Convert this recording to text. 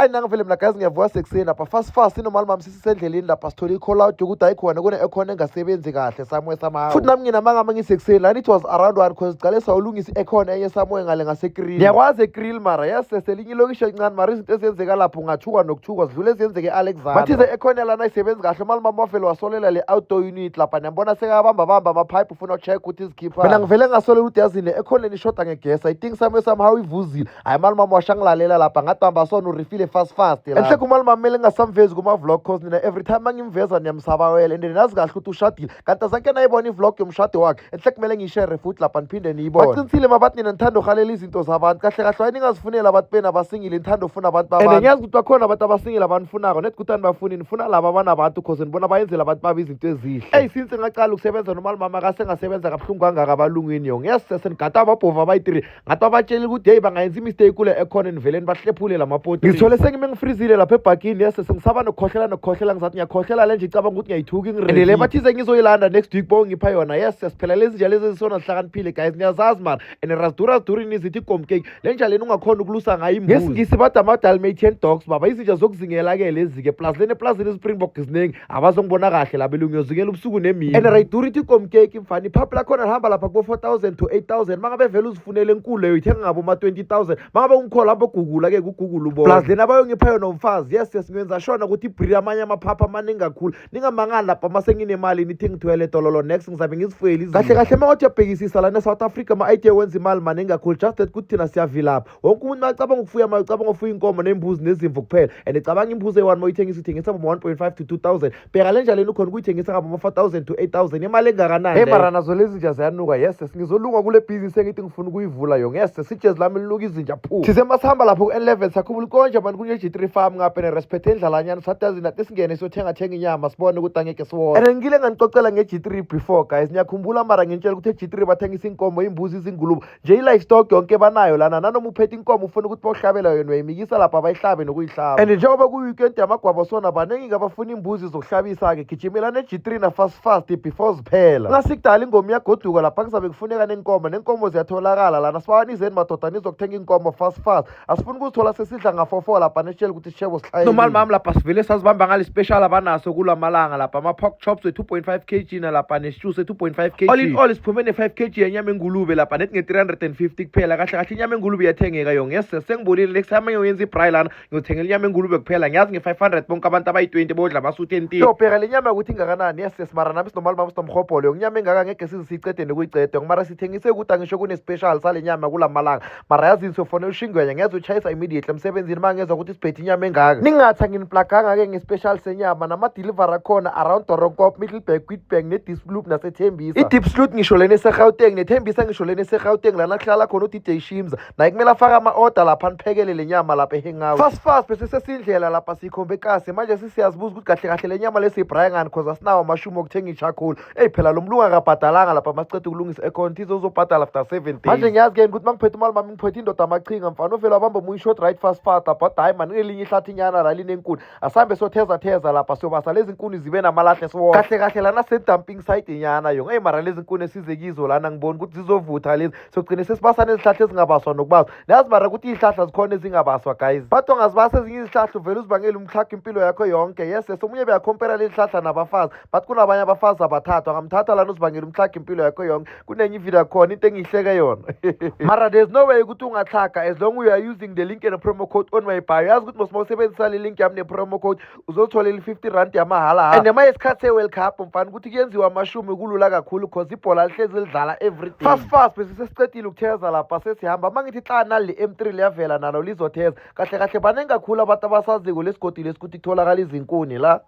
Ayi, nangivele mina guys, ngiyavuka sekuseni lapha fast fast nomalume sisendleleni lapha, sithole i-call out yokuthi hayi, khona kune-aircon engasebenzi kahle somewhere somehow. Futhi nami nginamanga ngisekuseni lana, it was around 1 cause sicale sawulungisa i-aircon enye somewhere ngale ngase-Kriel. Ngiyakwazi e-Kriel mara, yes, selinye ilokishi elincane, mara izinto ezenzeka lapho ungathuka nokuthukwa, zidlule ezenzeke e-Alexandra. Bathize i-aircon yalana ayisebenzi kahle. Umalume wavele wasolela le outdoor unit lapha, niyambona sekabamba bamba amaphayiphi, ufuna ucheck ukuthi izikhipha. Mina ngivele ngasolela ukuthi yazini, le-aircon leni ishoda ngegesi, I think somewhere somehow ivuzile. Hayi, malume washangilalela lapha, ngathi hamba sona urifile fast fast la. Enhle kumalume kumele ngingasamvezi kuma-vlog, cause nina every time mangimveza niyamsabawela, and nazi kahle ukuthi ushadile, kanti azanke nayibona i-vlog yomshado wakhe. Enhle kumele ngiyishere futhi lapha, niphinde niyibone. Baqinisile mabathi nina nithanda uhalela izinto zabantu. Kahle kahle, waye ningazifuneli abantu benu abasingile, nithanda ufuna abantu babantu. And ngiyazi ukuthi bakhona abantu abasingile abanifunako, net ukuthi anibafuni, nifuna laba abanabantu, cause nibona bayenzela abantu babo izinto ezihle. Eyi, since ngacala ukusebenza nomalumama kase ngasebenza kabuhlungu kangaka abalungwini yong. Yes, senigada amabhova abayi-three, ngathi babatshela ukuthi heyi, bangayenza i-mistake kule aircon, niveleni bahlephule la mapoti. Ngithole sengime ngifrizile lapha ebhakini. Yes, sengisaba nokukhohlela nokukhohlela, ngizathi ngiyakhohlela le nje, icabanga ukuthi ngiyayithuka ingirele le. Bathize ngizoyilanda next week, bongipha yona. Yes, siphela lezi nja lezi ezisona zihlakaniphile guys, niyazazi mara, and razidura zidura nizithi igomkeki le nja leni ungakhona ukulusa ngayo imbuzi. Ngesingisi bathi ama-Dalmatian dogs baba, izinja zokuzingela-ke lezi-ke, plus lena eplazini izi-springbok ziningi, abazongibona kahle la belungu, uyozingela ubusuku nemini. And rayidura ithi igomkeki mfana, iphaphu lakhona lihamba lapha kubo-4,000 to 8,000. Mangabe vele uzifunele enkulu leyo, uyithenga ngabo ma-20,000. Mangabe ungikhola, hamba ogugula-ke kugugula ubona. Plus lena bayongipha yona umfazi. Yes, ngiyenza shona ukuthi ibreed amanye amaphaphu amaningi kakhulu. Ningamangali lapha mase nginemali nithi ngithwele dololo, next ngizabe ngizifuyele izinto. Kahle kahle, uma uthi uyabhekisisa lana e-South Africa, ama-idea wenza imali maningi kakhulu, just that ukuthi thina siyavilapha. Wonke umuntu macabanga ukufuya, ma ucabanga ukufuya inkomo nembuzi nezimvu kuphela, and icabanga imbuzi eyi-one uma uyithengisa, uyithengisa boma 1.5 to 2,000. Bheka le nja leni, ukhona ukuyithengisa ngabo ma-4,000 to 8,000, imali engakanani? Hey, mara nazo lezi nja ziyanuka. Yes, ngizolunga kule bhizinisi engithi ngifuna ukuyivula yong. Yes, sijezi lami linuka izinja phu. Size masihamba lapho ku-N11, sakhumula konje mani kunye-G3 farm ngapha neresphethe endlalanyana, sathi yazi nathi singene siyothenga thenga inyama, sibone ukuthi angeke siwone. And ngile nganicocela nge-G3 before guys, niyakhumbula? Mara ngintshela ukuthi e-G3 bathengisa inkomo, imbuzi, izingulube nje, i-livestock yonke banayo lana. Nanoma uphethe inkomo ufuna ukuthi bawuhlabela yona, uyayimikisa lapha, bayihlabe nokuyihlaba. And njengoba kuyi-weekend yamagwabo sona, baningi abafuna imbuzi zokuhlabisa-ke, gijimela ne-G3 na-fast fast before ziphela. Ungasikudala ingoma iyagoduka lapha, kuzabe kufuneka nenkomo, nenkomo ziyatholakala lana. Sibawanizeni madoda, nizokuthenga inkomo fast fast, asifuni ukuzithola sesidla ngafofo lapha, nesitshela ukuthi isishebo sihlale. Normal mami lapha sivele sazibamba ngale special abanaso kulamalanga lapha, ama-pork chops we-2.5 kg nalapha nesitew se-2.5 kg. All in all siphume ne-5 kg yenyama engulube lapha net nge-350 kuphela. Kahle kahle, inyama engulube iyathengeka yonke. Yes, sengibonile, next time ngiyoyenza i-braai lana, ngiyothengela inyama engulube kuphela. Ngiyazi nge-500 bonke abantu abayi-20 bodla basuthe ntini. Yobheka le nyama ukuthi ingakanani. Yes, mara nami sinomali mami sinomhobholo yonke, inyama engaka ngeke size siyicede nokuyiceda. Mara sithengise ukuthi angisho kune-special sale nyama kulamalanga. Mara yazini, sofonela ushingwenya, ngeze utshayisa immediately emsebenzini uma ngezwa ukuthi siphethe inyama engaka. Ningathi anginiplaganga-ke nge-special senyama nama-delivery akhona around Doornkop, Middelburg, Witbank ne-Diepsloot naseThembisa. I-Diepsloot ngisho lena eseGauteng, neThembisa ngisho lena eseGauteng, lana kuhlala khona u-DJ Shimza naye, kumele afake ama-order lapha, niphekele le nyama lapha ehangout fast fast. Bese sesindlela lapha siyikhombe ekasi manje, sesiyazibuza ukuthi kahle kahle le nyama lesiyibraya ngani, cause asinawo amashumi okuthenga i-charcoal. Eyi, phela lo mlungu akabhadalanga lapha, masiceda ukulungisa aircon, thize uzobhadala after 7 days. Manje ngiyazi-ke ukuthi uma ngiphethe umali mami, ngiphethe indoda amachinga mfana, uvele wabamba omunye i-short right fast fast lapha, wathi hayi mani, kunelinye ihlathi inyana la linenkuni, asambe sotheza theza lapha, siyobasa lezi nkuni zibe namalahle siwona. Kahle kahle lana se-dumping site nyana yonke. Eyi, mara lezi nkuni esize kizo lana, ngibona ukuthi zizovutha lezi, sogcine sesibasa nezihlahla ezingabaswa nokubaswa. Niyazi mara ukuthi iy'hlahla zikhona ezingabaswa guys, but ungazibasa ezinye izihlahla, uvele uzibangele umtlhago impilo yakho yonke. Yes, omunye beyacompara leli hlahla nabafazi, but kunabanye abafazi abathathu, angamthatha lana, uzibangela umtlhago impilo yakho yonke. Kunenye ividiyo yakhona, into engiyihleke yona. Mara there's no way ukuthi ungatlhaga as long you are using the link and promo code on my bio. Yazi ukuthi mos usebenzisa le link yami ne-promo code, uzothola ili-50 rand yamahala. And ema yesikhathi se-World Cup mfana, ukuthi kuyenziwa amashumi kulula kakhulu, cause ibhola lihlezi lidlala everyday. Fast fast bese sesicedile ukutheza lapha, sesihamba. Uma ngithi xa nali M3 liyavela nalo lizotheza. Kahle kahle, baningi kakhulu abantu abasaziko lesigodi lesikuthi kutholakala izinkuni la.